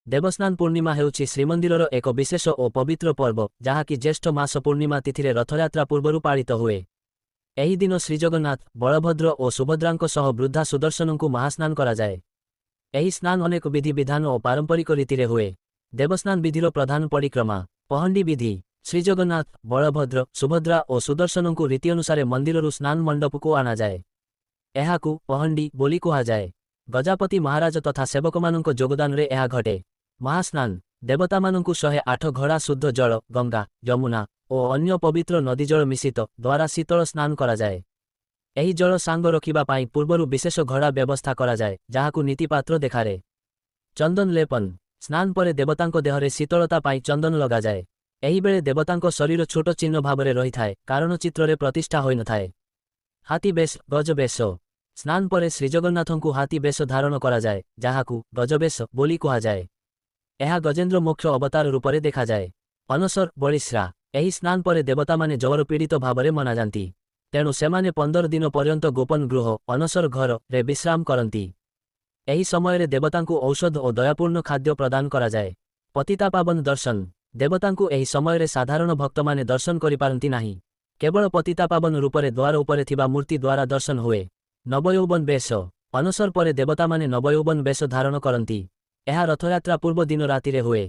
ଦେବସ୍ନାନ ପୂର୍ଣ୍ଣିମା ହେଉଛି ଶ୍ରୀମନ୍ଦିରର ଏକ ବିଶେଷ ଓ ପବିତ୍ର ପର୍ବ, ଯାହାକି ଜ୍ୟେଷ୍ଠ ମାସ ପୂର୍ଣ୍ଣିମା ତିଥିରେ ରଥଯାତ୍ରା ପୂର୍ବରୁ ପାଳିତ ହୁଏ। ଏହି ଦିନ ଶ୍ରୀଜଗନ୍ନାଥ, ବଳଭଦ୍ର ଓ ସୁଭଦ୍ରାଙ୍କ ସହ ବୃଦ୍ଧା ସୁଦର୍ଶନଙ୍କୁ ମହାସ୍ନାନ କରାଯାଏ। ଏହି ସ୍ନାନ ଅନେକ ବିଧି ବିଧାନ ଓ ପାରମ୍ପରିକ ରୀତିରେ ହୁଏ। ଦେବସ୍ନାନ ବିଧିର ପ୍ରଧାନ ପରିକ୍ରମା। ପହଣ୍ଡି ବିଧି। ଶ୍ରୀଜଗନ୍ନାଥ, ବଳଭଦ୍ର, ସୁଭଦ୍ରା ଓ ସୁଦର୍ଶନଙ୍କୁ ରୀତି ଅନୁସାରେ ମନ୍ଦିରରୁ ସ୍ନାନ ମଣ୍ଡପକୁ ଅଣାଯାଏ। ଏହାକୁ ପହଣ୍ଡି ବୋଲି କୁହାଯାଏ। ଗଜାପତି ମହାରାଜ ତଥା ସେବକମାନଙ୍କ ଯୋଗଦାନରେ ଏହା ଘଟେ। ମହାସ୍ନାନ। ଦେବତାମାନଙ୍କୁ 108 ଘଡ଼ା ଶୁଦ୍ଧ ଜଳ, ଗଙ୍ଗା, ଯମୁନା ଓ ଅନ୍ୟ ପବିତ୍ର ନଦୀଜଳ ମିଶ୍ରିତ, ଦ୍ୱାରା ଶୀତଳ ସ୍ନାନ କରାଯାଏ। ଏହି ଜଳ ସାଙ୍ଗ ରଖିବା ପାଇଁ ପୂର୍ବରୁ ବିଶେଷ ଘଡ଼ା ବ୍ୟବସ୍ଥା କରାଯାଏ, ଯାହାକୁ ନୀତିପାତ୍ର ଦେଖାରେ। ଚନ୍ଦନ ଲେପନ। ସ୍ନାନ ପରେ ଦେବତାଙ୍କ ଦେହରେ ଶୀତଳତା ପାଇଁ ଚନ୍ଦନ ଲଗାଯାଏ। ଏହିବେଳେ ଦେବତାଙ୍କ ଶରୀର ଛୋଟ ଚିହ୍ନ ଭାବରେ ରହିଥାଏ, କାରଣ ଚିତ୍ରରେ ପ୍ରତିଷ୍ଠା ହୋଇନଥାଏ। ହାତୀ ବେଶ, ଗଜ ବେଶ। ସ୍ନାନ ପରେ ଶ୍ରୀଜଗନ୍ନାଥଙ୍କୁ ହାତୀ ବେଶ ଧାରଣ କରାଯାଏ, ଯାହାକୁ ଗଜବେଶ ବୋଲି କୁହାଯାଏ। ଏହା ଗଜେନ୍ଦ୍ର ମୋକ୍ଷ ଅବତାର ରୂପରେ ଦେଖାଯାଏ। ଅନସର, ବଳିଶ୍ରା। ଏହି ସ୍ନାନ ପରେ ଦେବତାମାନେ ଜବର ପୀଡ଼ିତ ଭାବରେ ମନାଯାନ୍ତି। ତେଣୁ ସେମାନେ 15 ଦିନ ପର୍ଯ୍ୟନ୍ତ ଗୋପନ ଗୃହ, ଅନସର ଘର ରେ ବିଶ୍ରାମ କରନ୍ତି। ଏହି ସମୟରେ ଦେବତାଙ୍କୁ ଔଷଧ ଓ ଦୟାପୂର୍ଣ୍ଣ ଖାଦ୍ୟ ପ୍ରଦାନ କରାଯାଏ। ପତିତାପାବନ ଦର୍ଶନ। ଦେବତାଙ୍କୁ ଏହି ସମୟରେ ସାଧାରଣ ଭକ୍ତମାନେ ଦର୍ଶନ କରିପାରନ୍ତି ନାହିଁ। କେବଳ ପତିତାପାବନ ରୂପରେ ଦ୍ୱାର ଉପରେ ଥିବା ମୂର୍ତ୍ତି ଦ୍ୱାରା ଦର୍ଶନ ହୁଏ। ନବୟୌବନ ବେଶ। ଅନସର ପରେ ଦେବତାମାନେ ନବୟୌବନ ବେଶ ଧାରଣ କରନ୍ତି। ଏହା ରଥଯାତ୍ରା ପୂର୍ବ ଦିନ ରାତିରେ ହୁଏ।